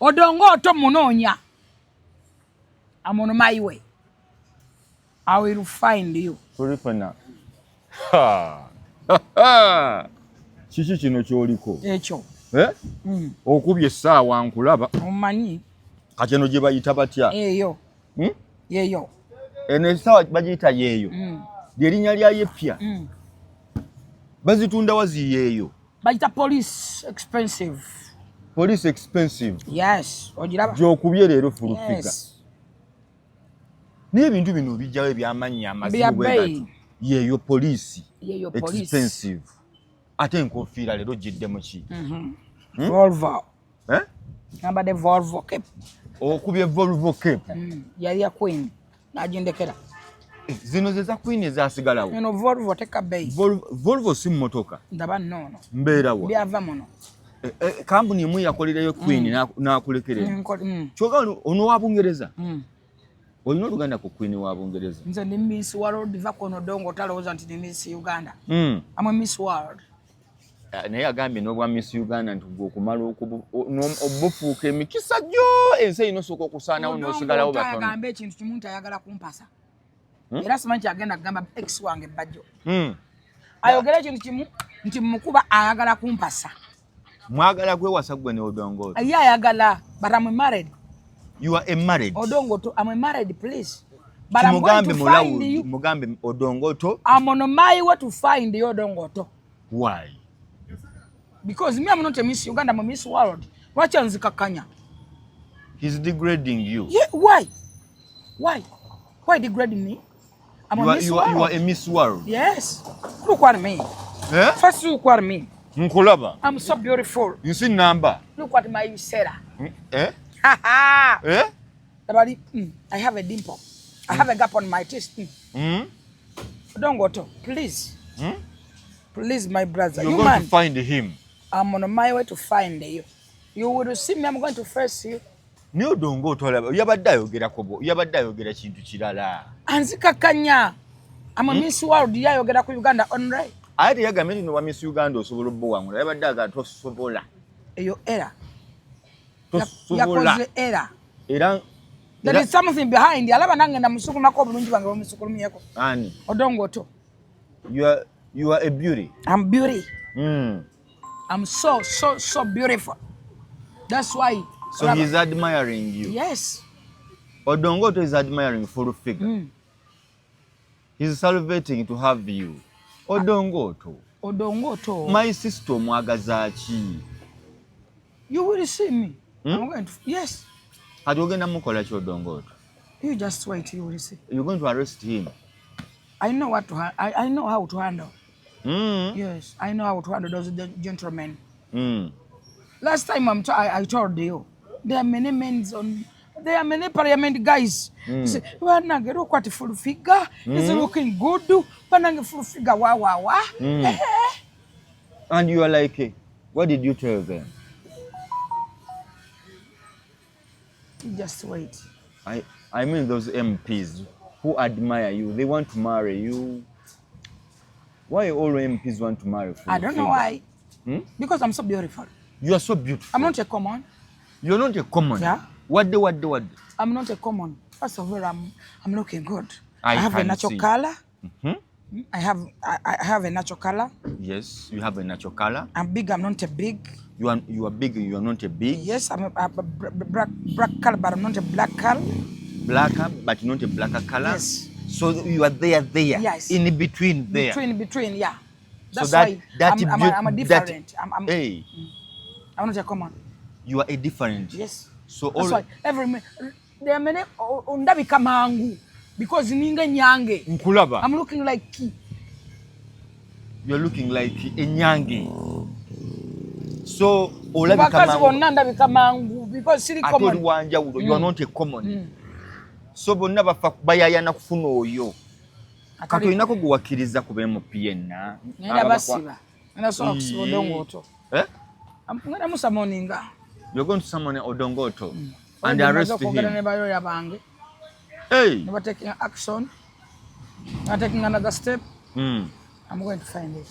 Odongo Otto munoonya. I'm on my way. I will find you. Tulifuna. Kiki kino ky'oliko? Ekyo. Eh? Okubye essaawa nkulaba. Omanyi. Kati eno gye bayita batya? Eyo. Hmm? Yeeyo. Eno essaawa bagiyita yeeyo. Lyerinnya lyayo eppya. Bazitunda wa ziyeeyo? Bayita police expensive. Police expensive. Yes, ogiraba. Gy'okubye leero full figure. Yes. Naye ebintu bino bijjawo ebyamannya amazibu Bya bwe bbeeyi. gati. Yeeyo poliisi. Yeeyo police. Expensive. Ate enkofiira leero gidde mu ki? Volvo. Eh? Nambadde Volvo cap. Okubye Volvo cap. Yali ya Queen. N'agindekera. Zino ze za Queen ezaasigalawo. Eno Volvo teka bbeeyi. Volvo si mmotoka. Ndaba nnoono. Mbeerawa. Byava muno. Kampuni emu yakolerayo Queen n'akulekerera. Kyokka ono wa Bungereza. Olina oluganda ku Queen wa Bungereza. Nze ndi Miss World, va ku ono Odongo talowooza nti ndi Miss Uganda. I'm a Miss World. Naye agambye n'obwa Miss Uganda nti gwe okumala obufuuka emikisa gyo ensi erina osooka okusaanawo Odongo n'osigalawo batono. Agamba ekintu kimu nti ayagala kumpasa. Era simanyi kyagenda kugamba ex wange Bajjo. Ayogera ekintu kimu nti mukuba ayagala kumpasa. Mwagala kwewasa gwe ne Odongo Otto. Ye ayagala, but I'm married. You are a married. Odongo Otto, I'm a married, please. But I'm going Mugambe to find Mulawu, you. Mugambe Odongo Otto. I'm on my way to find you, Odongo Otto. Why? Because me, I'm not a Miss Uganda, I'm a Miss World. Lwaki anzikakkanya? He's degrading you. Yeah, why? Why? Why degrading me? I'm a Miss You World. are a Miss World. Yes. Look at me. Eh? First look at me. Nkulaba. I'm so beautiful. Nsi namba. Look at my Sarah. Eh? Ha ha. Eh? Everybody, I have a dimple. I have a gap on my teeth. Odongo Otto, please. Please, my brother. You're You going man. to find him. I'm on my way to find you. You will see me. I'm going to face you. Naye Odongo Otto alaba, yabadde ayogerako bo, yabadde ayogera kintu kirala. Anzikakkanya. I'm a Miss World. Ye ayogera ku Uganda only. Ate teyagambye nti wa Miss Uganda osobola obbuwangula, yabadde agamba tosobola. Eyo era. Tosobola. Yakoze era. Era There is something behind. Alaba nange namusukumako obulungi bwange bwemusukulumyeko. Ani? Odongo Otto. You are a beauty. I'm beauty. I'm so, so, so beautiful. That's why. So he's admiring you. Yes. Odongo Otto is admiring full figure. He's salivating to have you. Odongo Otto. Odongo Otto. My sister omwagaza ki? You will see me. I'm going to, yes. Kati ogenda mukola ki Odongo Otto? You just wait, you will see. You're going to arrest him. I know what to I know how to handle. Yes, I know how to handle those gentlemen. Last time I told you, there are many men on, there are many parliament guys. Say, Banange, look what full figure is looking good. Banange full figure, wa wa wa. And you are like, what did you tell them? You just wait. I mean those MPs who admire you, they want to marry you. Why all MPs want to marry? I don't know why. Because I'm so beautiful. You are so beautiful. I'm not a common. You're not a common. Yeah. What the, what the, what the? I'm not a common. First of all, I'm looking good. I I have a can natural see. color. I have a natural color. Yes, you have a natural color. I'm big. I'm not a big. You are big. You are not a big. Yes, I'm a black color, but I'm not a black color. Blacker, but not a blacker color. Yes. So you are there. Yes. In between there. Between, yeah. That's So that, why that I'm a different. Hey. I'm not a common. You are a different. Yes. So That's all why every there are many ondabika mangu because ninga nyange. Nkulaba. I'm looking like You're looking like enyange. So olabika Bakazi mangu. bonna ndabika mangu because siri Ate common. oli wanjawulo. You are not a common. So bonna bafa bayayana kufuna oyo. Kati olinako gwe wakkiriza ku MP yenna. Ngenda basiba. Ngenda sobola kusiba Odongo Otto. Eh? Ngenda musamoninga. You're going to summon Odongo Otto and arrest him. Okwogera ne balooya bange. Hey. Ne taking action. I'm taking another step. I'm going to find it.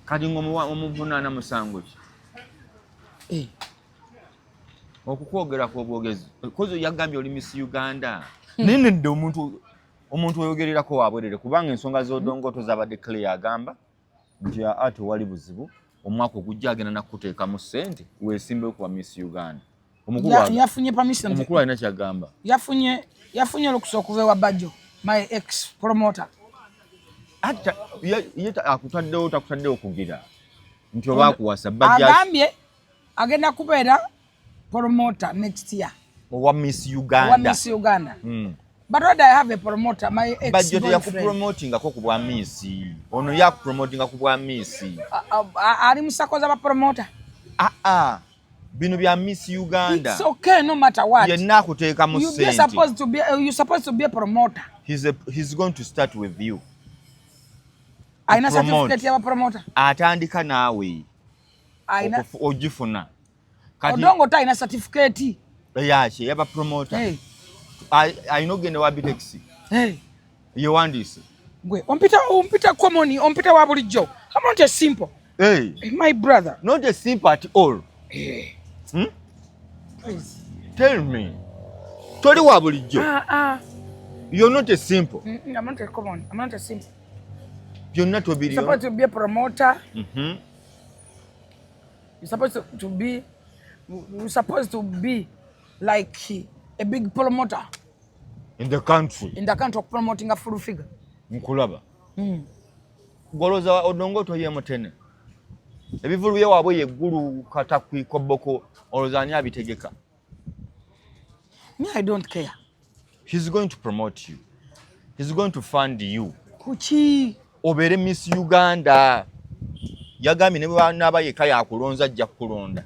Kati ng'omuvunaana musango ki? Eh. Okukwogerako obwogezi kozi yagambye oli Miss Uganda. Naye nedda, omuntu oyogererako wabwerere, kubanga ensonga z'Odongoto zabadde clear. Agamba nti aa, tewali buzibu, omwaka ogujja agenda nakuteekamu ssente weesimbeyo kuba Miss Uganda. Omukulu Yafunye permission. Omukulu alina kyagamba. Yafunye olukusa okuva ewa Bajjo, my ex promoter. Ate ye akutaddewo, takutaddewo kugira nti oba akuwasa Bajja. Agambye agenda kubeera promoter next year. Owa Miss Owa Uganda. Miss Uganda. But already I have a promoter, my ex Bajjo boyfriend. Teyakupromotingako ku bwa Miss. Ono yakupromotinga ku bwa Miss. Ali mu SACCO z'aba promoter. Aa, bino bya Miss Uganda. It's okay, no matter what. Yenna akuteekamu You be ssente. supposed to be you supposed to be a promoter. He's going to start with you. Alina Promote. certificate y'aba promoter. Atandika naawe. Alina Ogifuna kati. Odongo talina certificate. Yaki yaba promoter? Hey. Alina okugenda wa Bitex. Hey. Yewandiise. Gwe ompita common, ompita wa bulijjo. I'm not a simple. Hey. My brother. Not a simple at all. Hmm? Please. Tell me, toli wa bulijjo? Ah, ah. You're not a simple. I'm not a common. I'm not a simple. Byonna You're tobiriyo. supposed to be a promoter. You're supposed to be like a big promoter In the country. In the country of promoting a full figure. Nkulaba. Goloza Odongo toye mutene, ebivulu byewaabwe yeggulu katakwikoboko, olowooza ani abitegeka? Me, I don't care. He's going to promote you, he's going to fund you. Kuki? Obeere Miss Uganda. Yagambye ne bwanaaba yekka yakulonza, ajja kukulonda,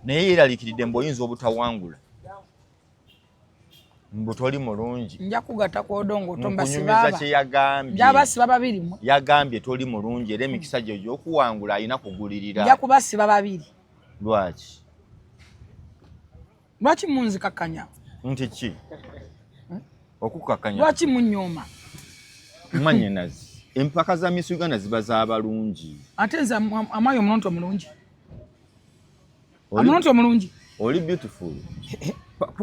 naye yeeraliikiridde mbu oyinza obutawangula, mbu toli mulungi. Nja kugatta ku Odongo Nkunyumiza tombasibaaba. Kye yagambye. Njabasiba babiri mwe. Yagambye toli mulungi era emikisa gyo egy'okuwangula alina kugulirira. Nja kubasiba babiri. Lwaki? Lwaki munzikakkanya? Nti ki okukakkanya? Lwaki munyooma? Mwannyinazi, empaka za Miss Uganda ziba z'abalungi. Ate nze amayi omuntu omulungi. Omuntu omulungi. Oli beautiful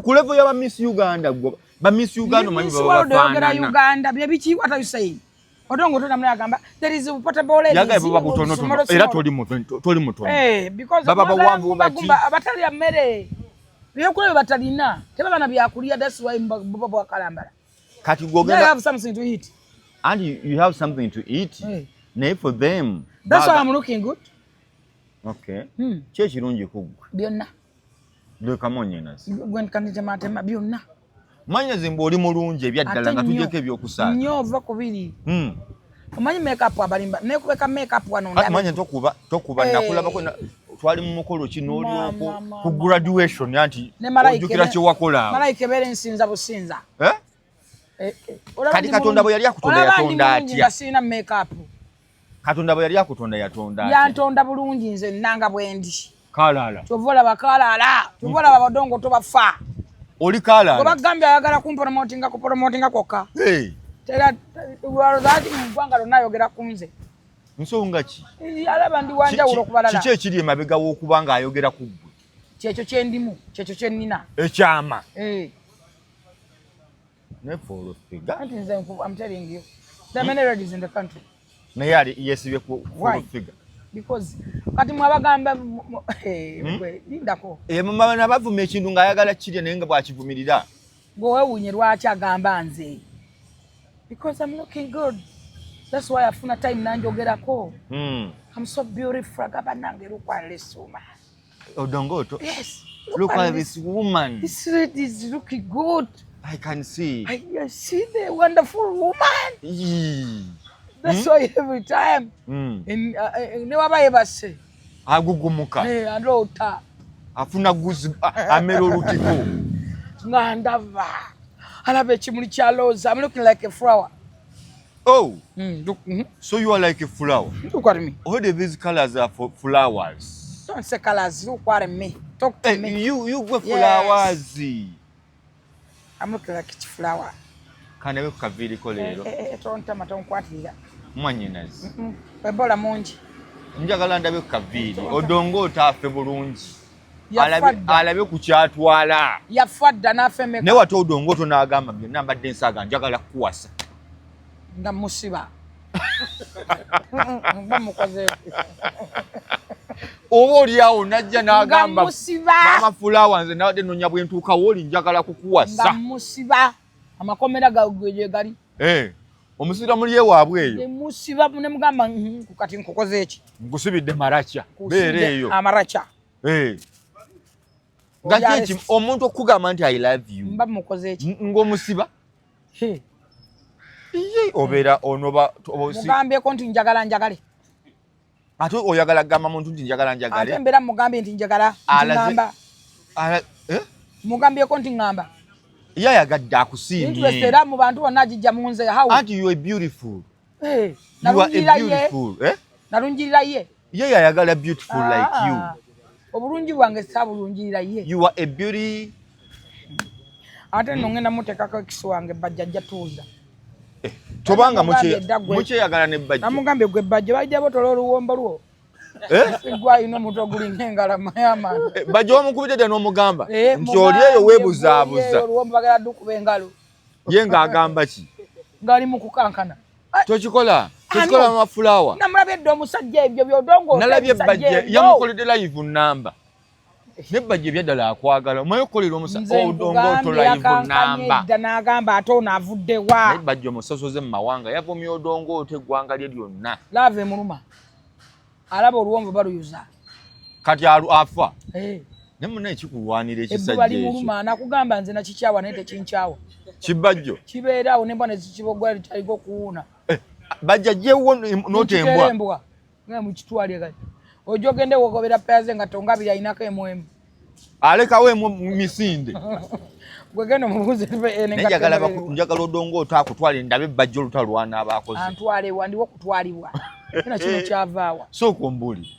ku level y'aba Miss Uganda. Gwe ba Miss Uganda omanyi Miss baba World oyogera bafaanana. Uganda byebiki? What are you saying? Odongo tonamula agamba there is portable ladies. Yagaye baba butonotono era toli mutono. Eh, because Baba mwagala bawanvu gumba bati. gumba, abatalya mmere, ebyokulya bye batalina, tebaba na byakulya. That's why buba bwakalambala. Kati They gwogenda have something to eat. And you have something to eat. Eh. Naye for them That's why I'm looking good. Okay. Ki ekirungi ku ggwe? Byonna. Leka mwannyinazi. Gwe kanditematema byonna. Mwannyinazi, mbu oli mulungi ebyaddala Ate nga nnyo. tugyeko ebyokusaaga. Nnyo ova kubiri. Omanyi makeup abalimba nekubeka makeup wano Ati ndabe. manya tokuba. Eh. Nakulabako twali mu mukolo ki n'olyoko Mama, ku graduation anti Ne malayika ojjukira kye wakola awo. Malayika ebeera ensinza businza. Eh? Eh, eh, olaba Kati ndi Katonda mulungi- bwe yali akutonda olaba ndi yatonda mulungi atya? nga sirina makeup. Katonda bwe yali akutonda yatonda atya? Yantonda bulungi nze nanga bwendi. Kalala. Kyova olaba kalala, kyova olaba badongo tobafa. Oli kalala. Gwe bagambye ayagala kumpromotinga, kupromotinga kwokka. Hey, Tera lwalowooza mu ggwanga lyonna ayogera ku nze. Nsonga ki? Alaba ndi wanjawulo ku balala. Kiki ekiri emabega w'okuba ng'ayogera ku ggwe? Kyekyo kyendimu, kyekyo kyenina. Ekyama. Eh, Ne full figure. Anti nze I'm telling you, there are many ladies in the country. Naye ali yeesibye ku Why? full figure. Because kati mwabagamba eh, gwe, lindako. Eh, mama nabavuma ekintu ng'ayagala kirya naye nga bw'akivumirira. Gwe weewuunye lwaki agamba nze, because I'm looking good. That's why afuna time nanjogerako. I'm so beautiful. Agamba nange, look at this woman. Odongoto. Yes. Look at this woman. This lady is looking good. I can see. I see the wonderful woman. Yee. That's why every time in ne waba yebase Agugumuka. eh, andoota. Afuna guzi amera olutiko. Nga ndaba alaba ekimuli kya rose. I'm looking like a flower. Oh, Look, so you are like a flower. Look at me. All of these colors are for flowers. Don't say colors. Look at me, talk to Hey, me. you gwe Yes. flowers. I'm looking like a flower. Kandabe ku kaviiriko leero. Eh, eh, eh, tontama, tonkwatirira. Mwannyinazi. Ebola mungi. Njagala ndabe ku kaviiri. Odongo otaafe bulungi. Alabe ku kyatwala. Yafa dda n'afa emeka. Naye wate Odongoto n'agamba byonna mbadde nsaaga njagala kukuwasa. Nga musiba. Mba mukoze. Oba oli awo najja n'agamba mama Fulawa nze nabadde nonya bwe ntuukawo oli njagala kukuwasa. Nga musiba. Amakomera gye gali. Eh. Omusibira muli ewaabwe eyo. Musiba ne mugamba kati nkukoze eki. Nkusibidde maracha. Beera eyo. Amaracha. Eh. Nga ki omuntu okugamba nti I love you. Mba mukoze eki. Ng'omusiba. He. Iye obeera onoba mugambyeko nti njagala njagale. Ate oyagala gamba muntu nti njagala njagale. Ate mbeera mugambye nti njagala ngamba. Eh? Mugambyeko nti ngamba. Ye ayagadde akusiimye. Interest era mu bantu bonna agijja mu nze. How? Anti you are beautiful. Eh, you are a beautiful. Eh? Nalungirira ye. Ye yayagala beautiful like you. Obulungi bwange saabulungirira ye. You are a beauty. Ate nno ngenda muteekako ekisi wange Bajja ajja tuuza. Tobanga mukyeyagala ne Bajja. Namugambye gwe Bajja bajja botola oluwombo lwo. Gwe alina omutwe ogulinga engalama y'amaanyi. Bajja wamukubidde dda n'omugamba nti oli eyo weebuzaabuza. Oluwombo bagala ddukuba engalo. Ye ng'agamba ki? Ng'ali mu kukankana. Tokikola. Tokikola mama Fulawa. Namulabye dda omusajja ebyo by'odongo. Nalabye Bajja yamukoledde live namba. Ne Bajja ebyaddala akwagala. Omanyi okukolera Odongoto live namba. Dda n'agamba ate ono avudde wa. Naye Bajja omusosoze mu mawanga yavumye Odongoto eggwanga lye lyonna. Love emuluma. Alaba oluwombo baluyuza. Kati afa. Ne munna ekikulwanira ekisajja ekyo. Ebbuba limuluma nakugamba nze nakikyawa naye tekinkyawa. Kibajjo. Kibeera awo n'embwa ne zikiboggola litaliga okuwuuna. Bajja gyewo n'otembwa. Embwa. Nga mukitwale kati. Ojja ogende wogobera peyaze nga tongabiri alinako emu emu. Alekawo emu misinde. Gwe genda omubuuze njagala Odongoto akutwale ndabe Bajja olutalo lw'anaaba akoze. Antwale wa ndiwo kutwalibwa. Era kino kyavaawa. Sooka ombuulire.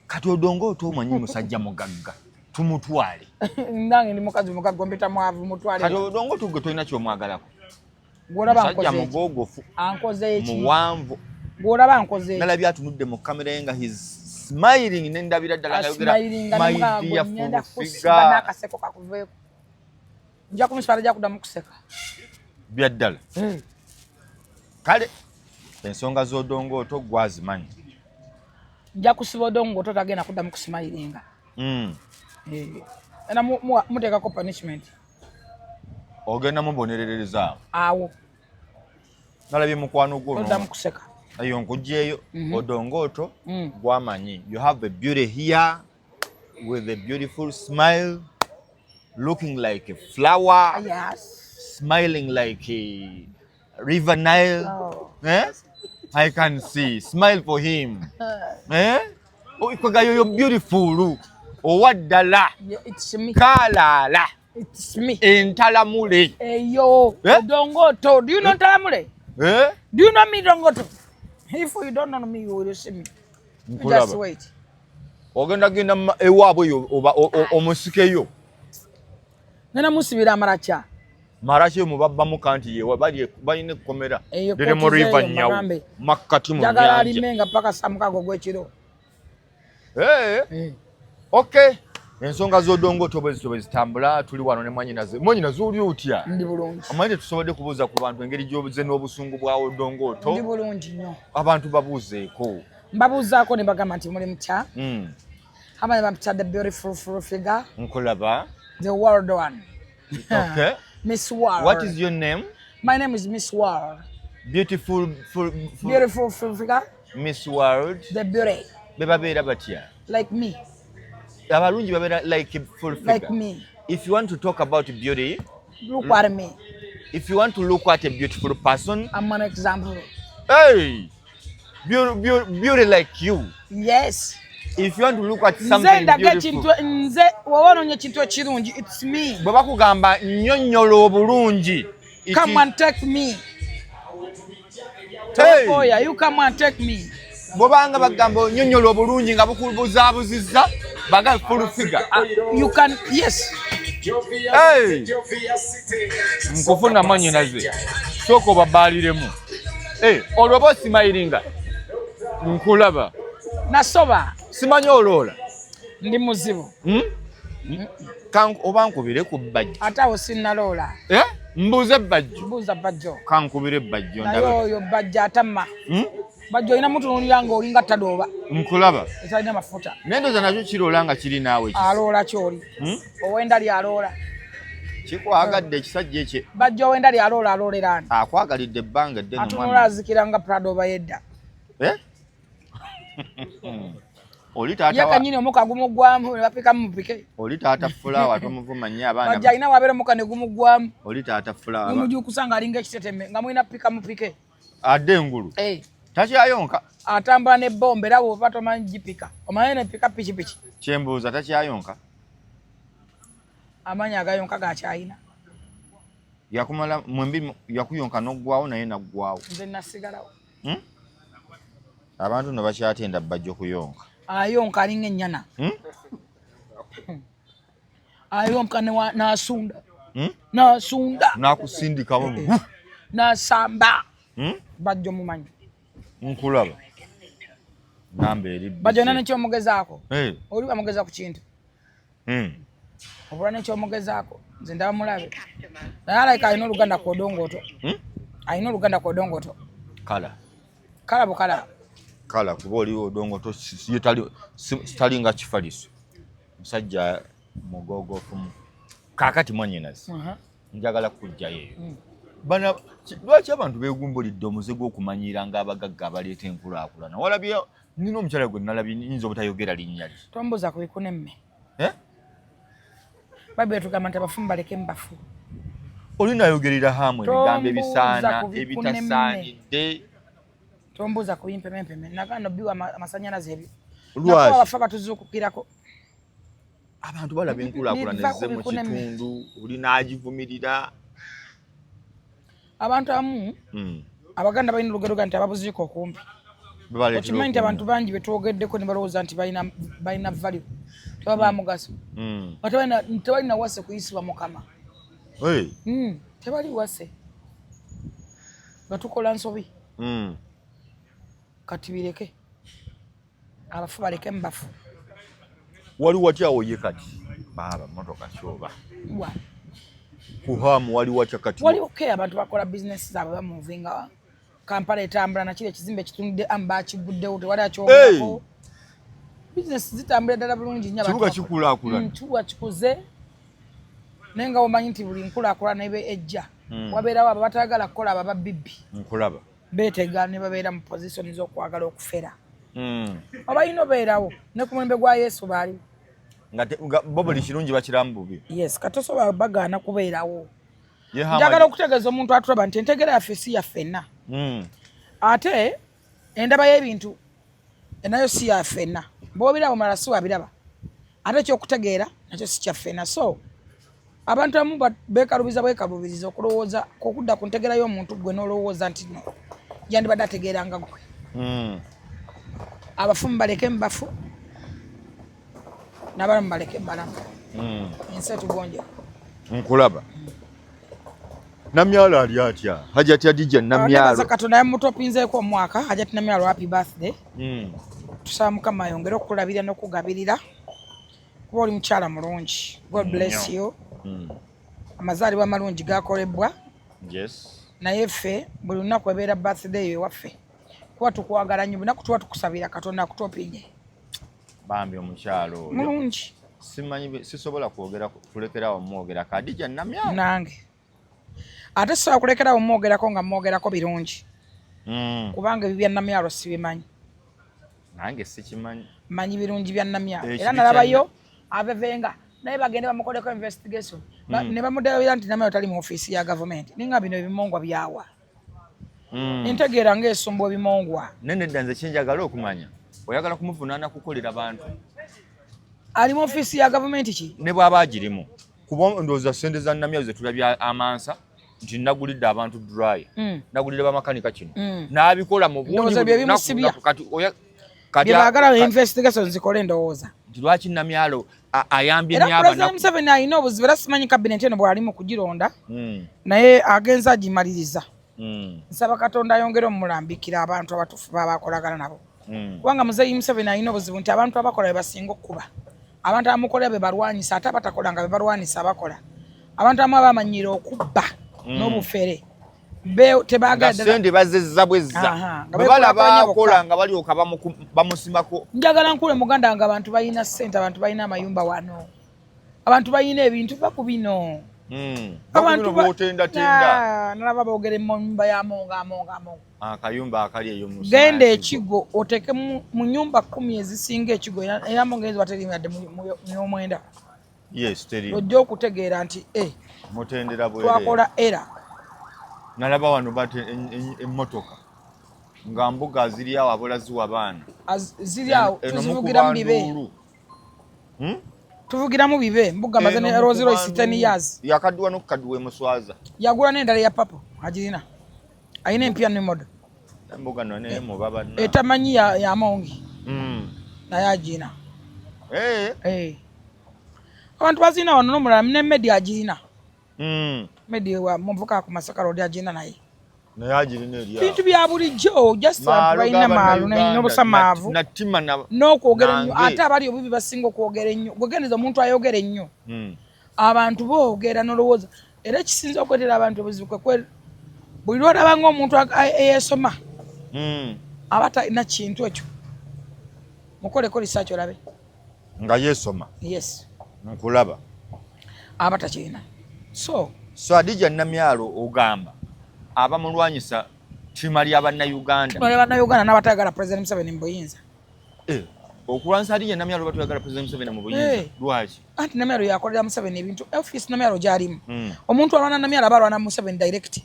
Kati Odongoto omanyi musajja mugagga tumutwale. Nange ndi mukazi mugagga ompita mwavu mutwale. Kati Odongoto gwe tolina ky'omwagalako. Gw'olaba Musajja mugoogofu. Ankoze eki. Muwanvu. Gw'olaba nkoze eki. Nalabye atunudde mu kamera ye nga he's smiling ne ndabira ddala nga ayogera my dear full figure. N'akaseko kakuveeko. Nja kumusiba tajja kuddamu kuseka. Bya ddala. Kale ensonga z'Odongoto gwazimanyi. Nja kusiba Odongoto tagenda kuddamu kusimayiringa. Era muteekako punishment. Ogenda mubonerereza awo. Nalabye mukwano gwo Toddamu kuseka. Eyo nkugyeyo Odongoto gwamanyi. You have a beauty here with a beautiful smile, looking like a flower. Yes. Smiling like a river Nile. Oh. Eh? I can see. Smile for him. Eh? Oikoga you're beautiful. Owa ddala. Yeah, it's me. Kalala. It's me. Entalamule. Eyo. Eh? Odongoto. Do you know Ntalamule? Eh? Do you know me, Odongoto? If you don't know me, you will see me. Just wait. Ogenda genda ewaabwe eyo oba omusikeyo. Ngenda musibira amaracha. Maracha mubabbamu kanti yewa balina ekkomera. Liri mu river Nyawu. Makkati mu nnyanja. Njagala alimenga paka saa mukaaga ogw'ekiro. Okay. Ensonga z'Odongoto bwe zityo bwe zitambula tuli wano ne mwannyinaze. Mwannyinaze oli otya? Ndi bulungi. Omanyi tetusobodde kubuuza ku bantu engeri gy'obuze n'obusungu bwa Odongoto. Ndi bulungi nnyo. Abantu babuuzeeko. Mbabuuzaako ne bagamba nti muli mutya. Abaana bampita the beautiful full figure. Nkulaba. The world one. Okay. Miss World. What is your name? My name is Miss World. Beautiful full, beautiful full figure. Miss World. The beauty. Be babeera batya? Like me. Abalungi babeera like full figure. Like me. If you want to talk about beauty, look at me. If you want to look at a beautiful person, I'm an example. Hey! Beauty like you. Yes. If you want to look at something beautiful. Nze wawanonye kintu ekirungi, it's me. Bwe bakugamba nnyonnyola obulungi. Come and take me. Hey! Oya, you come and take me. Bw'obanga bagamba nnyonnyola obulungi nga bukubuzaabuzizza, baga full figure. You can, yes. Hey! Nkufuna mwannyinaze. Sooka obabaaliremu. Hey, olwo oba osimayiringa. Nkulaba. Nasoba. Simanyi oloola. Ndi muzibu. Oba nkubire ku Bajjo. Ate awo sinnaloola. Eh? Mbuuze Bajjo. Mbuuza Bajjo. Kankubire Bajjo. Naye oyo Bajjo atamma. Bajjo olina mutunuulira ng'olinga tadooba. Nkulaba. Ekyalina mafuta. Naye ndowooza nakyo kiroola nga kiri naawe. Aloola kyoli. Ow'endali aloola. Kikwagadde ekisajja ekyo. Bajjo ow'endali aloola aloolera ani? Akwagalidde ebbanga eddene. Atunula azikira nga Prado oba yedda. Eh? Oli taata wa kanyini omuka gumugwamu ne bapika mupike. Oli taata Fulawa tomuvuma nnyo abaana. Bajja alina wabeera omuka ne gumugwamu. Oli taata Fulawa. Mumujukusa nga alinga ekiteteme nga mulina pika mupike. Adde engulu. Eh. Takyayonka. Atambula ne bombe era bw'oba tomanyi gipika. Omanyi ne pika pikipiki. Kyembuuza takyayonka. Amaanyi agayonka gakyayina. Yakumala mwembi yakuyonka n'oggwawo naye naggwawo. Nze nasigalawo. Abantu no bakyatenda Bajjo kuyonka. Ayonka alinga ennyana. Ayonka n'asunda. N'asunda. N'akusindikawo. N'asamba. Bajjo mumanyi. Nkulaba. Namba eri. Bajjo nane kyomugezaako. Oli bamugeza ku kintu. Obula nekyomugezaako. Nze ndaba mulabe. Naye alabika alina oluganda ku Odongoto. Alina oluganda ku Odongoto. Kala. Kala bukala. Kala kuba oli Odongoto tali nga kifaliso. Musajja mugogofu. Kaakati mwannyinazi. Njagala kujjayo eyo. Bana lwaki abantu beegumbulidde omuze gw'okumanyiira ng'abagagga abaleeta enkulaakulana? Walabye nina omukyala gwe nalabye nnyinza obutayogera linnya lye. Tombuuza ku bikunemme. Eh? Bayibuli etugamba nti abafu mubaleke mubafu. Oli nayogerera hamu ebigambo ebisaana ebitasaanidde. Tombuuza ku bimpemempeme. Nagano biwa amasannyalaze ebyo. Lwaki? Abafu batuzuukukirako. Abantu balaba enkulaakulana ezze mu kitundu, oli n'agivumirira. Abantu abamu Abaganda balina olugero nti ababuziika okumpi. Okimanyi nti abantu bangi betwogeddeko ne balowooza nti balina value. Tebaba mugaso. Tebalina wase kuyisibwa Mukama. Tebali wase. Nga tukola nsobi. Kati bireke. Abafu baleke mubafu. Wali watya awo ye kati? Baaba mmotoka kyoba. Kuhamu wali watya kati? Wali okay, abantu bakola business zaabwe bamuvinga. Kampala etambula nakiri ekizimbe kitunudde amba akiguddewo tewali akyogerako. Business zitambula ddala bulungi nnyo. Kibuga kikulaakulana. Kibuga kikuze. Naye nga omanyi nti buli nkulaakulana ebe ejja. Wabeerawo abo batayagala kukola abo ababibbi. Nkulaba. Beetega ne babeera mu position z'okwagala okufera. Obalina obeerawo ne ku mulembe gwa Yesu baaliwo. Nga bo buli kirungi bakiramu bubi. Yes, katosobola bagaana kubeerawo. Njagala okutegeeza omuntu atulaba nti entegeera yaffe si yaffenna. Ate endaba y'ebintu nayo si yaffenna. Bw'obiraba omulala si wabiraba. Ate ekyokutegeera nakyo si kyaffenna. So abantu abamu beekalubiza bwekalubiriza okulowooza okudda ku ntegeera y'omuntu gwe n'olowooza nti no yandibadde ategeera nga ggwe. Abafu mubaleke mubafu n'abalamu baleke balamu. Ensi etugonjera. Nkulaba. Namyalo ali atya? Hajati Hadija Namyalo. Katonda yamutopinzeeko omwaka. Hajati Namyalo happy birthday. Tusaba Mukama ayongere okukulabirira n'okugabirira. Kuba oli mukyala mulungi. God bless you. Amazaalibwa amalungi gakolebwa. Yes. Naye ffe buli lunaku ebeera birthday yo ewaffe. Kuba tukwagala nnyo, bunaku tuba tukusabira Katonda akutopinge. Bambi omukyalo oyo. Mulungi. Simanyi sisobola kwogera kulekerawo mwogera Hadija Namyalo. Nange. Ate sisobola kulekerawo mwogerako nga mwogerako birungi. Kubanga ebyo bya Namyalo sibimanyi. Nange sikimanyi. Manyi birungi bya Namyalo. Era nalabayo avevenga naye bagende bamukoleko investigation. Ne bamudabira nti Namyalo tali mu ofiisi ya gavumenti. Ninga bino ebimongwa byawa. Entegeera ng'esumba ebimongwa. Nene dda nze kyenjagala okumanya. Oyagala kumuvunaana kukolera bantu. Ali mu ofiisi ya gavumenti ki? Ne bw'aba agirimu. Kuba ndowooza ssente za Namyalo ze tulabye amansa nti nagulidde abantu dry. Nagulidde bamakanika kino. N'abikola mu bungi. Ndowooza bye bimusibya. Kati baagala investigation zikole ndowooza. Nti lwaki Namyalo ayambye nnyo abanaku. Era President Museveni alina obuzibu era simanyi cabinet eno bw'ali mu kugironda. Naye agenze agimaliriza. Nsaba Katonda ayongere omulambikira abantu abatuufu baba akolagana nabo. Kubanga Muzeeyi Museveni alina obuzibu nti abantu abakola be basinga okukuba. Abantu abamukolera be balwanyisa, ate abatakola nga be balwanyisa abakola. Abantu abamu abamanyira okubba n'obufere tebaagala ddala. Sente bazezza bwezza. Aha, nga bwe balaba beekulaakulanya akola bokka. Nga balyoka bamusimako. Njagala nkule muganda nga abantu balina ssente, abantu balina amayumba wano, abantu balina ebintu, va ku bino. Abantu botendatenda. Ah, nalaba boogera emyumba ya Amongo, Amongo, Amongo. Akayumba akali eyo mu Genda Kigo. Ekigo oteeke mu nyumba 10 ezisinga ekigo, era Amongo eyinza bateri yadde mu 90. Yes, teri. Ojja okutegeera nti mutendera bwereere. Twakola era. Nalaba wano bate emmotoka nga mbuga ziri awo, abola ziwa baana. Ziri awo. Eno Tuzivugiramu mukuba bibe. nduulu. Tuvugiramu bibe mbuga maze Eno ne Rolls mukuba Royce 10 nduulu. years. Yakaddiwa n'okukaddiwa emuswaza. Yagula n'endala ya papo agirina, ayina empya new model. Embuga no naye muba banna. Etamanyi ya Amongi naye agirina. Eh. Abantu bazirina wano n'omulala ne Medi agirina. Medi wa muvuka ku Masaka Road agirina naye. Naye agirina eri awo. Bintu bya bulijjo, just abantu Maalo balina maalo g'Abannayuganda, n'obusamaavu. Natima na N'okwogera ennyo. nange. Ate abali obubi basinga okwogera ennyo. Gwegendeza omuntu ayogera ennyo. Abantu boogera n'olowooza. Era ekisinza okuleetera abantu obuzibu kwe buli lw'olaba ng'omuntu eyeesoma aba talina kintu ekyo. Mukoleko research olabe. Nga yeesoma. Yes. Nkulaba. Aba takirina. So, So Hadija Namyalo ogamba abamulwanyisa ttima lya Bannayuganda. Ttima lya Bannayuganda n'abatayagala President Museveni mu buyinza. Okulwanyisa Hadija Namyalo batayagala President Museveni mu buyinza. Lwaki? Anti Namyalo yakolera Museveni ebintu, office Namyalo gy'alimu. Omuntu alwana Namyalo aba alwana Museveni direct.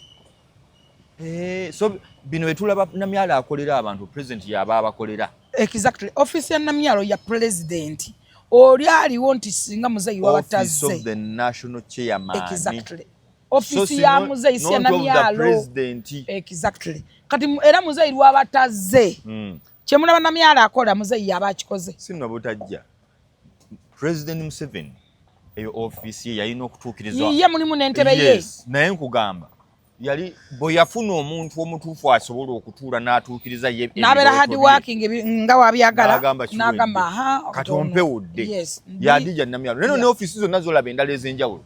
So bino bye tulaba Namyalo akolera abantu, President y'aba abakolera. Exactly. Office ya Namyalo ya President. Oli aliwo nti singa Muzeeyi Office wabatazze. of the National Chairman. Exactly. So Office si ya Muzeeyi si ya not of the Namyalo. President. Exactly. Kati era Muzeeyi lwabatazze. Kye mulaba Namyalo akola, Muzeeyi y'aba akikoze. Si nno butajja. President Museveni eyo office ye yalina okutuukiriza. Ye mulimu n'entebe ye. Yes, naye nkugamba yali bwe yafuna omuntu omutuufu asobola okutuula n'atuukiriza ye N'abeera ebirooto hard bye. working nga wabyagala. N'agamba kiwedde. N'agamba, aha, kati ompewudde. Yes. Ya Hadija Namyalo. Neno ne office zonna zolaba endala ez'enjawulo.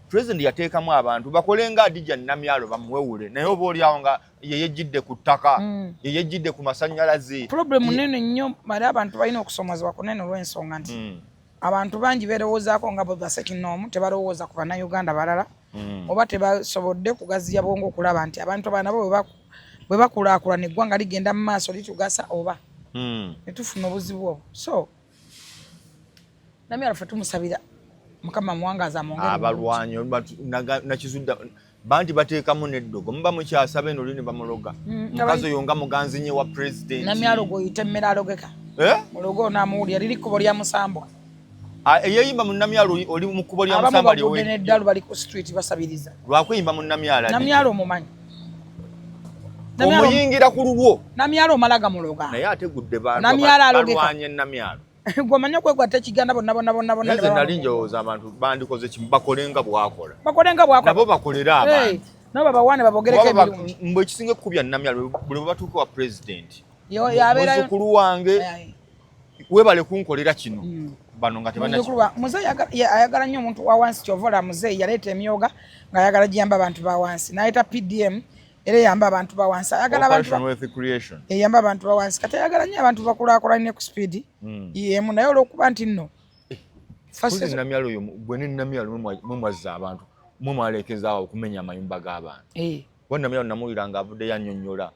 President yateekamu abantu bakole nga Hadija Namyalo bamuwewule, naye oba oli awo nga ye yejjidde ku ttaka, ye yejjidde ku masannyalaze. Problem nene nnyo, male abantu balina okusomozebwa kunene olw'ensonga nti abantu bangi beerowoozaako nga bwe basekinnoomu, tebalowooza ku Bannayuganda balala oba tebasobodde kugaziya bwongo okulaba nti abantu abalala nabo bwe bakulaakulana eggwanga ligenda mu maaso litugasa oba ne tufuna obuzibu obwo. So Namyalo ffe tumusabira Mukama muwangaazi amwongere obulungi. Abalwanyi nakizudda banti bateekamu n'eddogo, muba mukyasaba eno oli ne bamuloga. Mukazi oyo nga muganzi nnyo wa President. Namyalo gw'oyita emmere alogeka. Eh? Mulogo onaamuwulira, liri kkubo lya musambwa. Eyeyimba mu Namyalo oli mu kkubo lya Abamu musambwa bagudde lyewe- n'eddalu bali ku street basabiriza. Lwakweyimba mu Namyalo ate. Namyalo omumanyi. Namyalo Omuyingira ku lulwo. Namyalo omala gamuloga. Naye ategudde bantu Namyalo alogeka. balwanye Namyalo. Gwe omanyi okwekwata ekiganda bonna bonna bonna bonna Nze ne nali balwana. njowooza abantu bandikoze kimu, bakole nga bw'akola. Bakole nga bw'akola. Nabo bakolere abantu. Hey, nabo babawane babogereko Kuba ebirungi. mbwe ekisinga ekkubya Namyalo buli bwe batuuka wa President. Yabeerayo- Muzzukulu wange, Aye. weebale kunkolera kino. Bano nga tebanna Muzzukulu wa Muzeeyi ayagala nnyo omuntu wa wansi, kyova olaba Muzeeyi yaleeta emyoga ng'ayagala giyamba abantu ba wansi. N'ayita PDM era eyamba abantu ba wansi. Ayagala abantu Operation Wealth Creation. Eyamba abantu ba wansi. Kati ayagala nnyo abantu bakulaakulane ku speed yemu, naye olw'okuba nti nno Kuzi Namyalo oyo gwe ne Namyalo mwe mwazza abantu, mwe mwalekezaawo okumenya amayumba g'abantu. Wa Namyalo namuwulira ng'avuddeyo annyonnyola.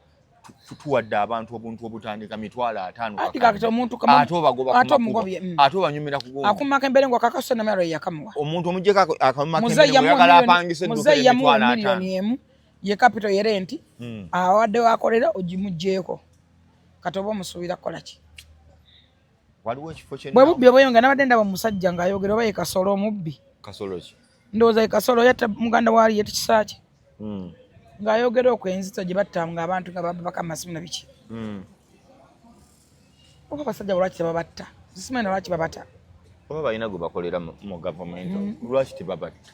Tuwadde abantu obuntu obutandika 500,000 Ati kakadde. kakati omuntu kama- Ate obagoba ku ate makubo. omugobye. Ate obanyumira ku gundi. Akumako embere ngo akakasa Namyalo ye yakamuwa. Omuntu omuggyeko akamumako Muzeeyi embere yamuwa oyagala miliyoni- apangise edduuka Muzeeyi yamuwa emitwalo ataano. miliyoni emu ye capital ye rent, awadde wakolera ogimuggyeeko. Kati oba omusuubira kukola ki? Waliwo ekifo kye Bwe bubbi obweyonga, nabadde ndaba omusajja ng'ayogera oba ye Kasolo omubbi. Kasolo ki? Ndowooza ye Kasolo yatta muganda waali ye Kisaakye. Ng'ayogera okwo enzito gye batta ng'abantu nga babaka amasimu na biki. Oba abasajja lwaki tebabatta? Simanyi na lwaki babata. Oba balina gwe bakolera mu gavumenti, lwaki tebabatta?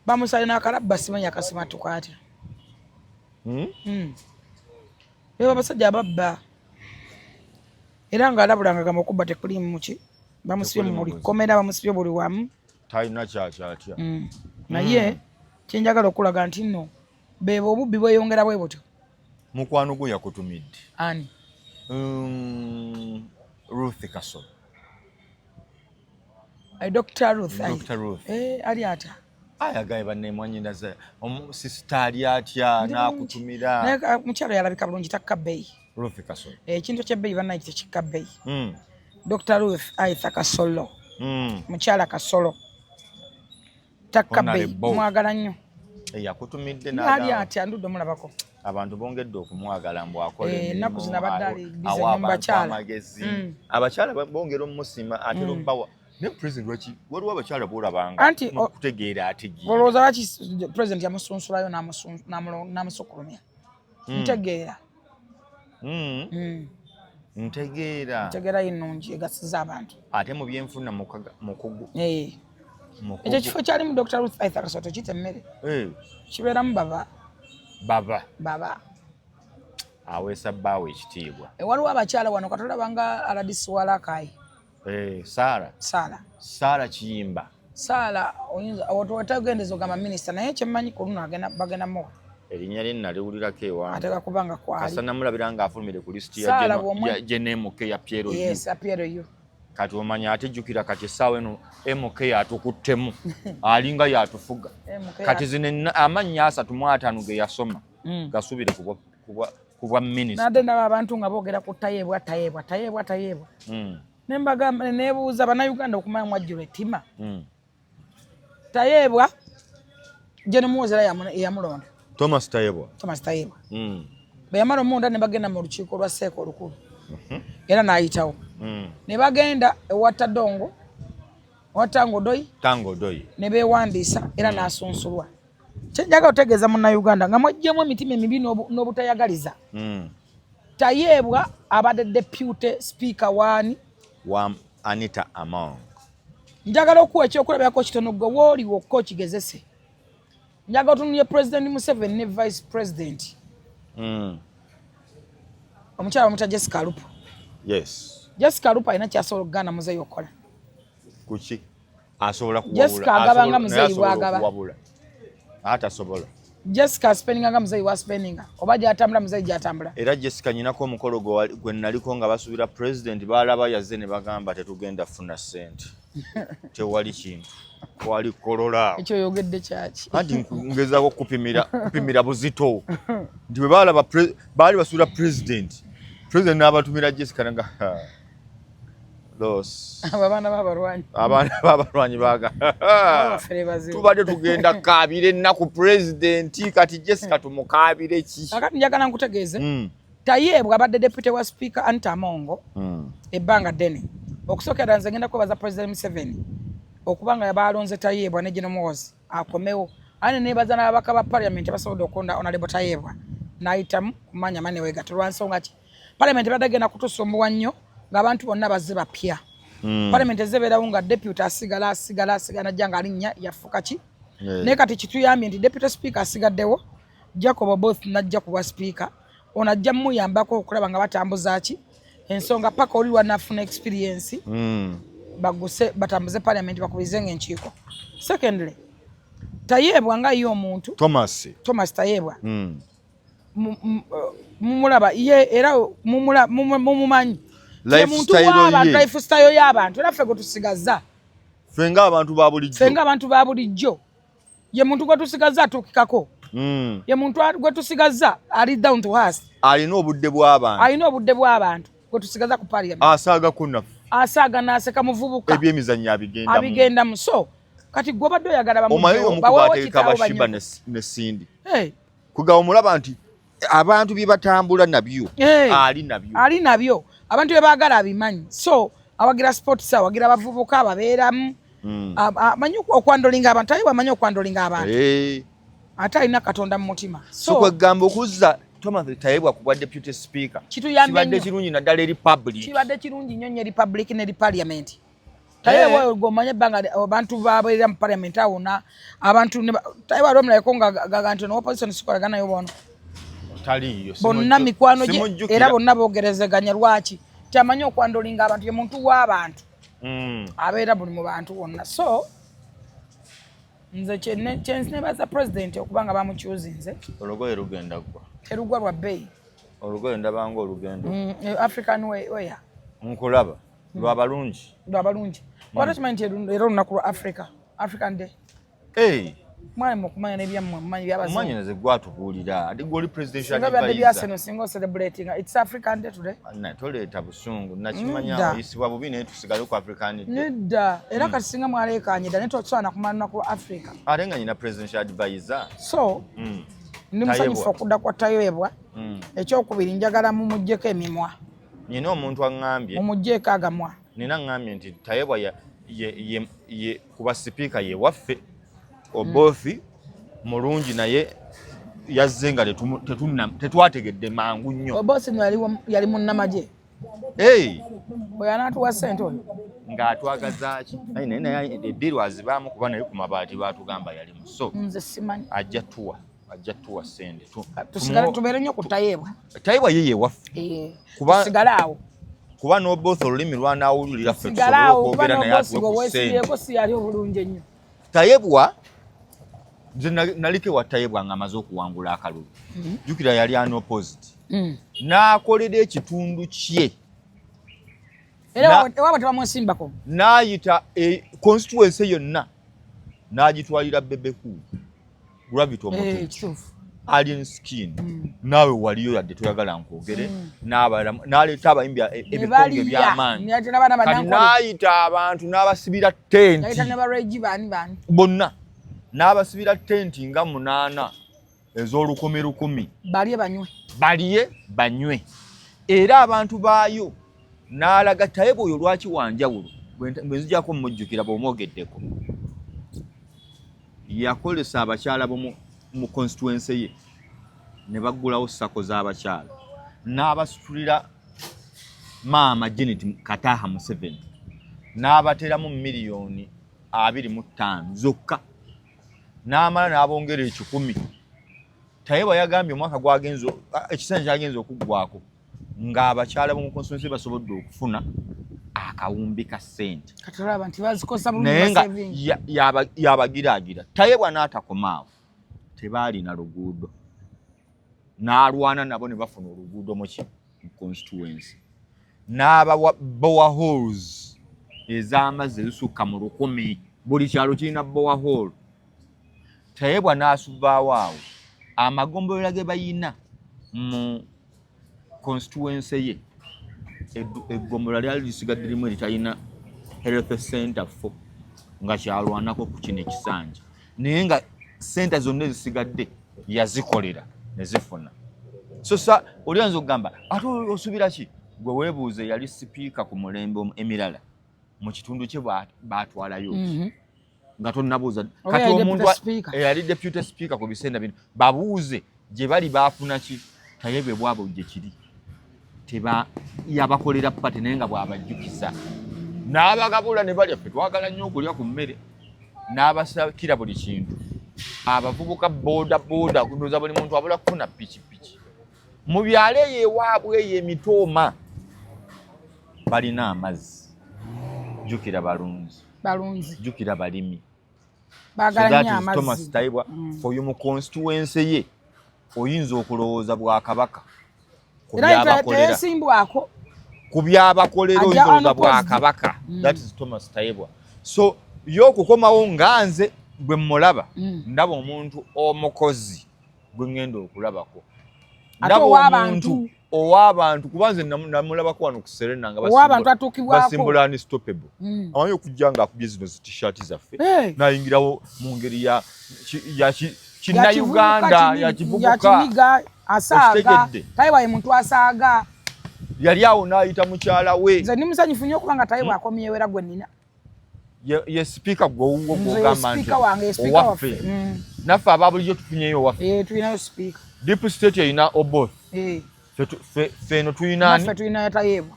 Bamusale n'akalabba simanyi akasimatuka atya. Beba abasajja ababba. Era ng'alabula ng'agamba okubba tekuliimu ki? Bamusibye mu buli kkomera, bamusibye buli wamu. Talina kyakyatya. Naye kyenjagala okulaga nti nno bebo obubbi bweyongera bwe butyo. Mukwano gwe yakutumidde. Ani? Ruth Kasolo. Dr. Ruth. Dr. Ruth. Ali atya? Ayagaye banne mwanyinaze sister ali atya n'akutumira. Naye mukyalo yalabika bulungi, takka bbeeyi. Ruth Kasolo. Ekintu ky'ebbeeyi bannaye tekikka bbeeyi. Dr. Ruth Aitha Kasolo. Mukyala Kasolo. Takka bbeeyi, mwagala nnyo. Yakutumidde n'ali atya, ndudde omulabako. Abantu bongedde okumwagala mbu akola ennaku zino abadde ali busy nnyo mu bakyala. Amagezi. Abakyala bongera omusiima ate obbawa. Ne president lwaki waliwo abakyala b'olabanga anti okutegeera ategeera. Olowooza lwaki president yamusunsulayo n'amusukulumya? Ntegeera. Ntegeera. Ntegeera ye nnungi egasiza abantu. Ate mu byenfuna mukugu. Ekyo kifo kyalimu Dr. Ruth Aitha Kasolo tekiyita emmere. Kibeeramu baba. Baba. Baba. Aweesa bbaawe ekitiibwa. Waliwo abakyala wano katolaba nga RDC wa Rakai. Sara. Sara. Sara Kiyimba. Sara oyinza otagendeza ogamba minisita naye kyemmanyi ku luno bagenda muwa. Erinnya lye naliwulirako ewange. Ateeka kubanga kwali. Kasa namulabira ng'afulumire ku lisiti ya Gen MK ya PLU. Yes, ya PLU. Kati omanya ate jjukira kati essaawa eno MK yatukuttemu alinga yatufuga. Kati zino amannya 35 ge yasoma gasuubire ku bwa minisita. Nadde ndaba abantu nga boogera ku Tayebwa, Tayebwa, Tayebwa, Tayebwa. Ne mbagamba neebuuza Bannayuganda okumanya mwajjula ettima. Tayebwa Gen Muhoozi era yamulonda. Thomas Tayebwa. Thomas Tayebwa. Bwe yamala omunda ne bagenda mu lukiiko lwa Seeka olukulu. Era n'ayitawo. Ne bagenda ewa Tadongo, ewa Tango Odoi. Tango Odoi. Ne beewandiisa era n'asunsulwa. Kye njagala otegeeza Munnayuganda nga mweggyemu emitima emibi n'obutayagaliza. Tayebwa abadde deputy speaker waani? Wa Anita Among. Njagala okuwa ekyokulabirako kitono gwe wooli wokka okigezese. Njagala otunulye President Museveni ne Vice President. Omukyala bamuyita Jessica Alupo. Yes. Jessica Alupo alina ky'asobola okugaana muzeeyi okukola. Kuki? Asobola kuwabula. Jessica agaba nga muzeeyi bw'agaba. Atasobola. Jessica spendinga nga muzeeyi wa spendinga oba gy'atambula muzeeyi gy'atambula. Era Jessica nyinako omukolo gwe naliko nga basuubira president baalaba yazze ne bagamba tetugenda kufuna ssente. Tewali kintu. Wali kolola. Ekyo oyogedde kyaki? Anti ngezaako kupimira buzito. Nti bwe baalaba baali basuubira president. President n'abatumira Jessica nga Los. Abaana b'abalwanyi. Abaana b'abalwanyi baga. Tubadde tugenda kaabira ennaku president kati Jessica tumukaabire ki? Kakati njagala nkutegeeze. Tayebwa abadde deputy wa speaker Anita Among ebbanga ddene. Okusookera nze ngenda kwebaza President Museveni okuba nga balonze Tayebwa ne Gen Muhoozi akomewo. Ate neebaza n'ababaka ba parliament abasobodde okulonda Honorable Tayebwa n'ayitamu kumanya manne weegatta lwa nsonga ki. Parliament ebadde egenda kutusumbuwa nnyo ng'abantu bonna bazze bapya. Parliament ezebeerawo nga deputy asigala asigala asigala najja ng'alinnya yafuuka ki. Naye kati kituyambye nti deputy speaker asigaddewo, Jacob Oboth n'ajja ku bwa speaker. Ono ajja muyambako okulaba nga batambuza ki ensonga paka oli lw'anaafuna experience baguse batambuze parliament bakubirize ng'enkiiko. Secondly, Tayebwa nga ye omuntu Thomas. Thomas Tayebwa. Mumulaba ye era mumumanyi. Lifestyle y'abantu era ffe gwe tusigaza. Ffe ng'abantu ba bulijjo. Ffe ng'abantu ba bulijjo. Ye muntu gwe tusigaza atuukikako. Ye muntu gwe tusigaza ali down to us. Alina obudde bw'abantu. Alina obudde bw'abantu gwe tusigaza ku parliament. Asaaga kunnaffe. Asaaga n'aseka muvubuka. Ebyemizannyo abigendamu. Abigendamu so kati gwe obadde oyagala Omanyi omu ku bateeka ba Sheebah ne Cindy. Kugaba omulaba nti abantu bye batambula nabyo ali nabyo. Ali nabyo. Abantu bye baagala abimanyi. So awagira sports, awagira abavubuka ababeeramu. Amanyi okwandolinga abantu, aye bw'amanyi okwandolinga abantu. Ate alina Katonda mu mutima. So kwegamba okuzza Thomas Tayebwa ku bwa deputy speaker. Kituyambye nnyo. Kibadde kirungi naddala eri public. Kibadde kirungi nnyo nnyo eri public n'eri parliament. Tayebwa oyo gw'omanyi ebbanga abantu babeerera mu parliament awo na abantu Tayebwa ali omulabeko nga gaga nti ono opposition sikolagana nayo bono. Taliiyo. Bonna mikwano gye era bonna boogerezeganya lwaki? Tamanyi okwandolinga abantu, ye muntu w'abantu. Abeera buli mu bantu bonna. So nze kyennebaza president okuba nga bamukyuzinze. Olugoye lugenda ggwa. Terugwa lwa bbeeyi. Olugoye ndabanga olugendo. African wear. Nkulaba lwabalungi. Lwabalungi. Oba tokimanyi nti era olunaku lwa Africa, African Day? Hey. Mwali mukumanya n'ebyammwe, mumanyi byabazungu. Omanyi nze gwatubuulira ate gwoli presidential Singa byadde byaseno, singa ocelebrating. It's African Day today. Na toleeta busungu, nakimanya oyisibwa bubi, naye tusigale ku African Day. Nedda, era kati singa mwaleekaanye dda, naye tosobola kumala lunaku lwa Africa. Ate nga nyina presidential advisor. So ndi musanyufu okudda kwa Tayebwa. Ekyokubiri, njagala mumuggyeko emimwa. Nina omuntu aŋŋambye. Mumuggyeko agamwa. Nina aŋŋambye nti Tayebwa ye kuba sipiika ye waffe. Oboth mulungi, naye yazze nga tetwategedde mangu nnyo. Oboth no yali munnamagye. Hey! Bwe yanaatuwa ssente oyo. Ng'atwagaza ki? Naye naye eddiiru azibaamu, kuba naye ku mabaati baatugamba yalimu, so Nze simanyi. ajja tuwa ssente. Tusigale, tubeere nnyo ku Tayebwa. Tayebwa ye yewaffe. Tusigale awo. Kuba n'Oboth olulimi lwanaawulira ffe Tusigale tusobole awo, kuba okwogera naye n'Oboth atuwe gwe ku ssente. weesibyeko si yali obulungi ennyo. Tayebwa nze naliko ewa Tayebwa nga amaze okuwangula akalulu. Jjukira yali unopposed, n'akolera ekitundu kye. Era ewaabwe tebamwesimbako. N'ayita constituency yonna n'agitwalira Bebe Cool, Gravity Omutujju, Kituufu. Alien Skin, naawe waliyo yadde toyagala nkwogere, n'abalala, n'aleeta abayimbi Ne ebikonge balya. by'amaanyi. Nayita n'abaana Kati bannankole. n'ayita abantu n'abasibira tenti. Nayita ne baregi baani baani. Bonna n'abasibira tenti nga 8 ez'olukumi lukumi. Balye banywe. Balye banywe. Era abantu baayo n'alaga Tayebwa oyo lwaki wanjawulo. Bwe nzijako mujjukira bw'omwogeddeko, yakolesa abakyala bo mu constituency ye ne baggulawo SACCO z'abakyala, n'abasitulira maama Janet Kataha Museveni, n'abateramu miliyoni 25 zokka, n'amala n'abongera 100. Tayebwa yagambye omwaka gwagenze, ekisanja kyagenza okuggwako ng'abakyala b'omu constituency basobodde okufuna akawumbi ka ssente. Kati olaba nti bazikosa bulungi. Naye nga Basavinga. yabagiraagira. Tayebwa n'atakomaawo, tebaalina luguudo, n'alwana nabo ne bafuna oluguudo muki mu constituency, n'abawa boreholes ez'amazzi ezisukka mu 1000. Buli kyalo kirina borehole. Tayebwa n'asuvaawo awo, amagombolola ge bayina mu constituency ye, eggombolola lyali lisigadde limu eritalina health center fo, nga kyalwanako ku kino ekisanja, naye nga senta zonna ezisigadde yazikolera ne zifuna. So sa oli ayinza okugamba ate osuubira ki? Gwe weebuuze, yali sipiika ku mulembe emirala mu kitundu kye baatwalayo ki? Nga tonnabuuza. Oba Kati yali omuntu deputy speaker. Eyali deputy speaker ku biseera bino, babuuze gye bali baafuna ki. Tayebwe bwabo gye kiri teba yabakolera party, naye nga bw'abajjukiza n'abagabula ne balya. Ffe twagala nnyo okulya ku mmere, n'abasakira buli kintu. Abavubuka boda boda, ndowooza buli muntu abula kufuna pikipiki mu byalo eyo ewaabwe eyo emitooma. Balina amazzi, jjukira balunzi. Balunzi. Jjukira balimi. Baagala nnyo Thomas amazzi. Tayebwa for mu constituency ye oyinza okulowooza bwakabaka ku Era byabakolera. teyesimbwako. Ku byabakolera Ajja oyinza olowooza unopposed. bwakabaka. That is Thomas Tayebwa. So ye okukomawo nga nze bwe mmulaba, ndaba omuntu omukozi gwe ŋŋenda okulabako. Ate Ndaba ow'abantu. omuntu ow'abantu, kuba nze namulabako wano ku Serena nga Ow'abantu atuukibwako. basimbula unstoppable. Amanyi okujja ng'akubye zino zi t-shirt zaffe, n'ayingirawo mu ngeri ya kinnayuganda, ya kivubuka. Yakiniga asaaga. Okitegedde? Tayebwa ye muntu asaaga. Yali awo n'ayita mukyala we. Nze ndi musanyufu nnyo okuba nga Tayebwa akomyewo, era gwe nnina. Ye sipiika gwe owuwo Nze ye gw'ogamba nti sipiika wange, ye sipiika owaffe. waffe. Naffe aba bulijjo tufunyeyo owaffe. Eh, tulinayo sipiika. Deep state erina Oboth. Ffe eno tulina ani? Naffe tulinayo Tayebwa.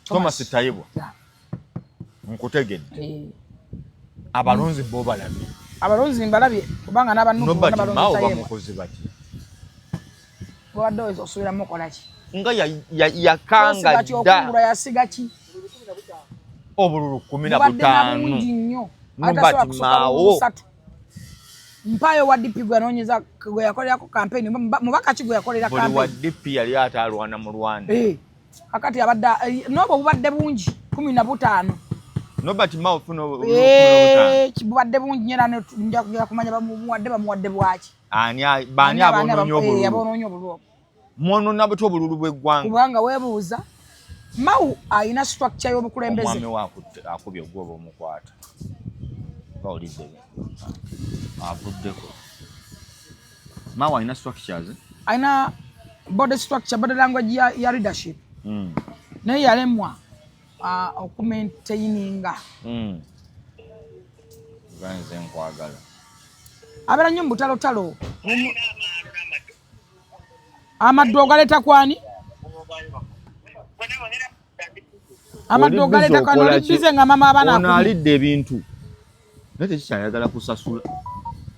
Thomas Tayebwa. Yeah. Nkutegedde. Eh. Abalonzi bo balabye? Abalonzi mbalabye, kubanga n'abanupu Nobert bonna Mao balonzi Tayebwa. bamukoze batya? Obadde osuubiramu okola ki? Nga yakanga Osiga ki? dda. Okungula yasiga ki? Obululu 15. Bungi nnyo. Atasobola kusukka busatu. Mpayo wa DP gwe yanoonyeza, gwe yakolerako campaign, mubaka ki gwe yakolera Buli wa campaign? DP yali ate alwana mu Rwanda. Kakati abadde n'obwo bubadde bungi, 15. Norbert Mao ofuna obululu 15. Bubadde bungi nnyo, era nja kugera kumanya bamuwadde bwaki. Ani baani abonoonye obululu? Abonoonye obululu obwo. Mwonoona butya obululu bw'eggwanga? Kubanga weebuuza, Mao alina structure y'obukulembeze. Omwami we akubye ogwoba omukwata. Bawulidde avuddeko. Mao alina structures. Alina body structure, body language ya leadership. Naye yalemwa okumaintaininga. Nze nkwagala. Abeera nnyo mu butalotalo. Amaddu ogaleeta kwani? Amaddu ogaleeta kwani? Oli busy nga mama abaana Ono alidde ebintu naye tekikyayagala kusasula.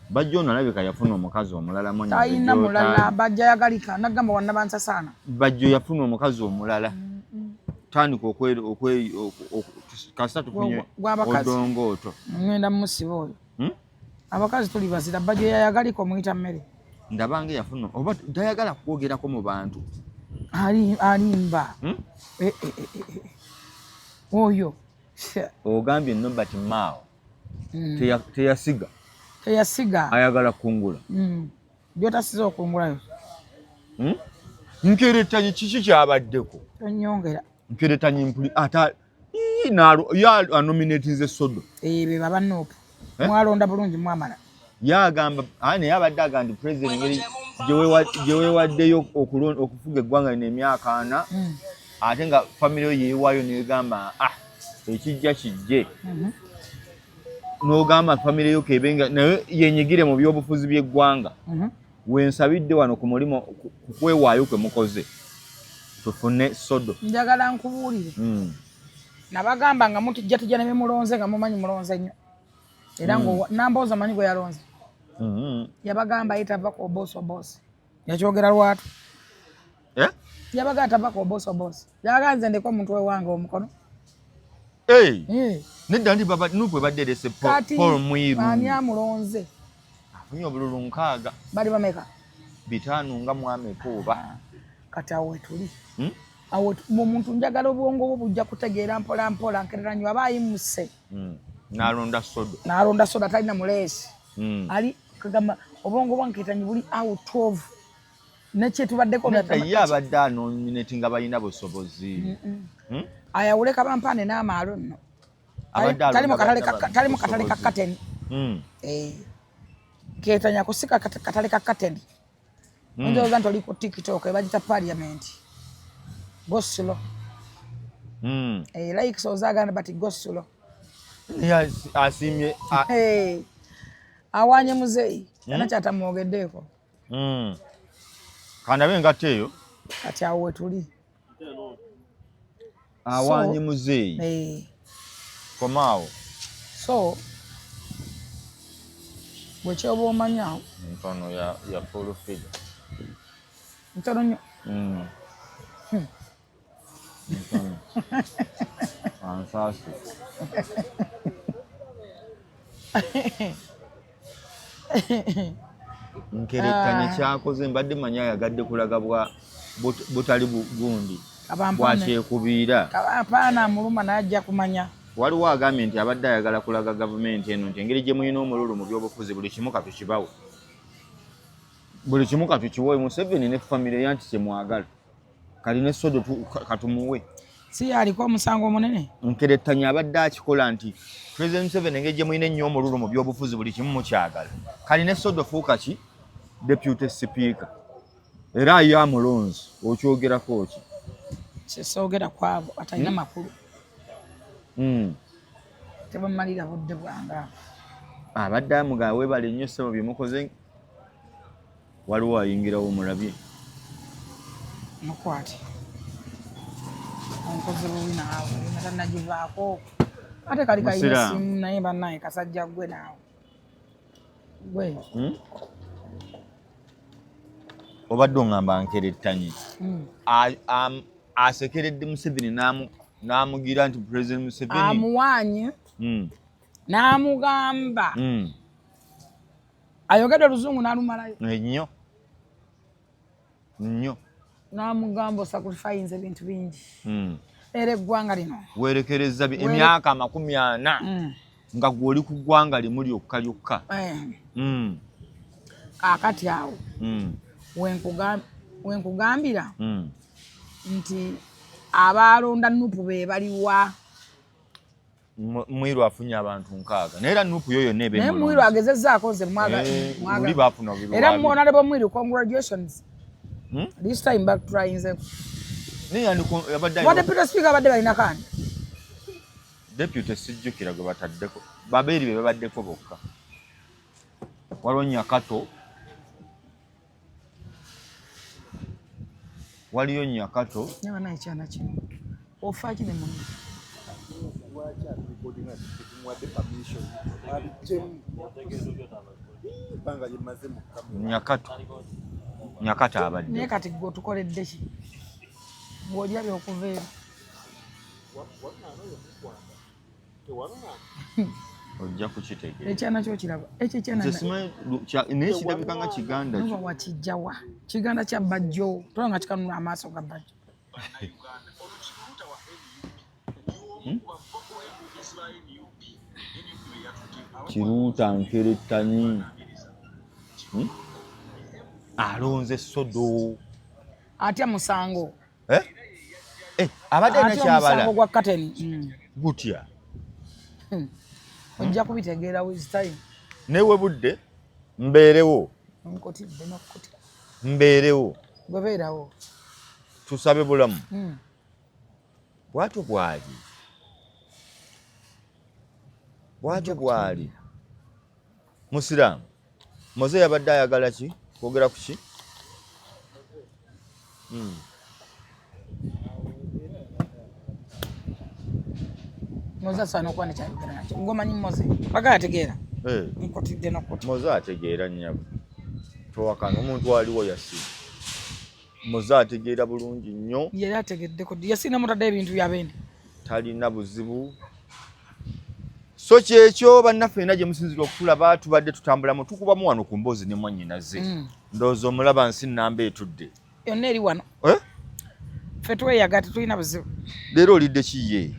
Bajja ono alabika yafuna omukazi omulala. Talina mulala, bajja yagalika nagamba wannabansasaana. Bajjo yafuna omukazi omulala. Tandika kasita tufunye odongooto. Ngenda mumusiba oyo. Abakazi tuli bazira, bajjo yayagalika omuyita mmere. Ndabanga yafuna oba tayagala kwogerako mu bantu. Alimba. Oyo. Ogambye Norbert Mao teyasiga. Teyasiga. Ayagala kungula. Byotasiza okungulayo. Nkeretanyi kiki kyabaddeko? Tonyongera. Nkeretanyi mpuli ata ya anominatinze Sodo. Be baba NUP. Mwalonda bulungi mwamala. Yagamba naye abadde agamba nti president engeri gye weewaddeyo okufuga eggwanga lino emyaka 40, ate nga famire yo yeewaayo n'egamba ekijja kijje. N'ogamba famire yo kebenga naye yenyigire mu byobufuzi by'eggwanga. Wensabidde wano ku mulimu ku kwewaayo kwe mukoze tufune Sodo. Njagala nkubuulire. Nabagamba nga mutijja tijja ne bemulonze nga mumanyi mulonze nnyo. Era ngo Nambooze omanyi gwe yalonze. Yabagamba ye tava ku Oboth Oboth. Yakyogera lwatu. Yabagamba tava ku Oboth Oboth. Yabagamba nze ndeko omuntu wewange omukono. Nedda nti baba NUP ebadde erese Paul Mwiru. Ani amulonze? Afunye obululu 6. Bali bameka? 5 nga mwameka oba. Kati awo wetuli. Awo omuntu njagala obwongo bwo bujja kutegeera mpola mpola nkereranyo aba ayimuse. N'alonda Sodo. N'alonda Sodo atalina muleesi. Ali kagamba obwongo bwa Nkeretanyi buli out of nekyetubaddeko. Ye abadde anominate nga balina busobozi. Ayawule Kabampane n'amaalo nno. Tali mu katale ka kateni. Nkeretanya kusika katale ka kateni. Ndowooza nti oli ku TikTok ebagita parliament. Go slow. Likes ozaagana but go slow. Asiimye. Awanye muzeeyi. Ana kyatamwogeddeeko. Kandabe engatto eyo. Kati awo wetuli. Awanye muzeeyi. Komaawo. So bwe kyoba omanya. Ntono ya full figure. Ntono nnyo. Ntono. Ansaasi. Nkeretanye kyakoze mbadde manyi ayagadde kulaga bwa butali gundi bwakyekubiira. Kabampaane amuluma naye ajja kumanya. Waliwo agambye nti abadde ayagala kulaga gavumenti eno nti engeri gye mulina omululu mu byobufuzi buli kimu katukibawe. Buli kimu katukiwe Museveni ne famire ye nti kyemwagala. Kali ne Sodo katumuwe. Si aliko omusango omunene? Nkeretanye abadde akikola nti President Museveni engeri gye mulina ennyo omululu mu byobufuzi buli kimu mukyagala. Kali ne Sodo fuuka ki? Deputy Speaker. Era ye amulonzi okyogerako ki? Sisoogera kwabo atalina makulu. Tebamalira budde bwange abo. Abadde amugamba weebale nnyo ssebo bye mukoze. Waliwo ayingirawo omulabye. Mukwate. Onkoze bubi naawe, nga tannagivaako. Ate kali kalina essimu naye bannaye kasajja ggwe naawe. Gwe. Obadde oŋŋamba nkerettanyi. Asekeredde Museveni N'amugira nti President Museveni amuwanye n'amugamba ayogedde oluzungu n'alumalayo nnyo nnyo, n'amugamba osacrifice ebintu bingi era eggwanga lino weerekereza emyaka 40 nga gwe oli ku ggwanga limu lyokka lyokka. Kaakati awo wenkugambira nti abalonda NUP be baliwa. Mwiru afunye abantu 6, naye era NUP yo yonna eba naye Mwiru agezezzaako nze muli baafuna obululu era Honorable Mwiru, congratulations. This time back trying. Naye yabadde Wadde Peter Speaker abadde balina kandi deputy sijjukira gwe bataddeko, babeeri be babaddeko bokka. Waliwo Nyakato, waliyo Nyakato. Nyaba naye kyana kino ofa ki ne muno Lwaki aturecordinga tetumuwadde permission? Abijjemu ebbanga lye mmaze mu kamera. Nyakato, Nyakato abadde. Naye kati gwe otukoledde ki bw'olya byokuva eri? Ojja kukitegeera. Ekyana kyo kiraba ekyo ekyana. Nze simanyi naye kirabika nga Kiganda Noba kyo. Wakijjawa Kiganda kya Bajjo, tola nga kikanula amaaso ga Bajjo. Kiruuta nkerettanyi. Alonze sodo. Atya musango. Eh? Eh, abadde alina Atya kyabala. omusango gwa kateni. Gutya? Ojja kubitegeera with time. Newe budde mbeerewo. Nkotidde n'okukotira. Mbeerewo. Gwe beerawo. Tusabe bulamu. Bw'atyo bw'ali. Bw'atyo bw'ali. Musiraamu. Moze yabadde ayagala ki? Kwogera ku ki? Moze asaana okuba nekyayogera nakyo. Ng'omanyi Moze. Paka ategeera. Eh. Nkotidde n'okukotira. Moze ategeera nnyabo. Towakana omuntu aliwo Yasini. Moze ategeera bulungi nnyo. Yali ategeddeko. Yasini amutadde ebintu bya bendi. Talina buzibu. So kyekyo bannaffe ena gye musinzira okutulaba, tubadde tutambulamu tukubamu wano ku mboozi ne mwannyinaze. Ndowooza omulaba nsi nnamba etudde. Yonna eri wano. Eh? Ffe tweyaga tetulina buzibu. Leero olidde ki ye?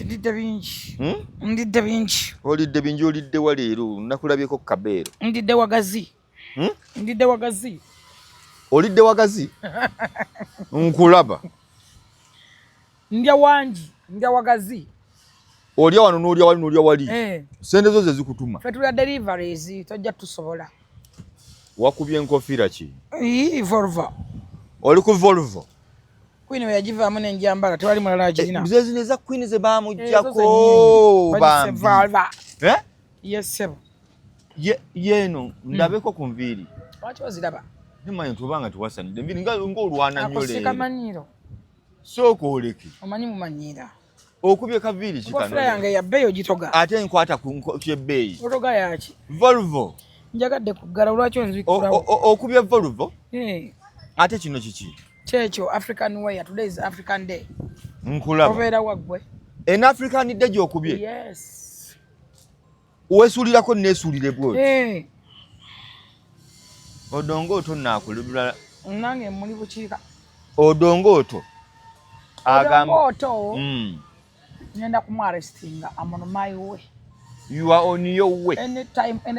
Ndidde bingi. Ndidde bingi. Olidde bingi, olidde wa leero? Nakulabyeko ku kabeero. Ndidde wagazi. Ndidde wagazi. Olidde wagazi? Nkulaba. Ndya wangi, ndya wagazi. Olya wano n'olya wali n'olya wali. Eh. Ssente zo ze zikutuma. Ffe tulya deliveries, tojja tusobola. Wakubye enkofiira ki? Ii, Volvo. Oli ku Volvo? Queen we yagivaamu n'enjambala, tewali mulala agirina. Ze zino eza Queen ze bamuggyako Ezo zennyini. bambi. Volvo. Eh? Yes, ssebo. Yeeno ndabeko ku nviiri. Lwaki oziraba? Nimanyi nti obanga tewasanidde enviiri ng'olwana nnyo Ako si leero. kamanyiiro. Sooka oleke. Omanyi mumanyiira. Okubye kaviiri ki Enkofiira kano? yange ya bbeeyi ogitoga. Ate nkwata ku kyebbeeyi. Otoga yaki? Volvo. Njagadde kuggala lwaki onzikulawo? Okubye Volvo? Eh. Ate kino kiki? Kyekyo African wear. Today is African day. Nkulaba. Obeera waggwe. En African day gy'okubye? Yes. Weesuulirako neesuulire bw'oti. Eh. Odongo oto naakulubula. Nange muli bukiika. Odongo oto. Odongo oto. Ngenda kumuarrestinga. I'm on my way. You are on your way. Anytime, any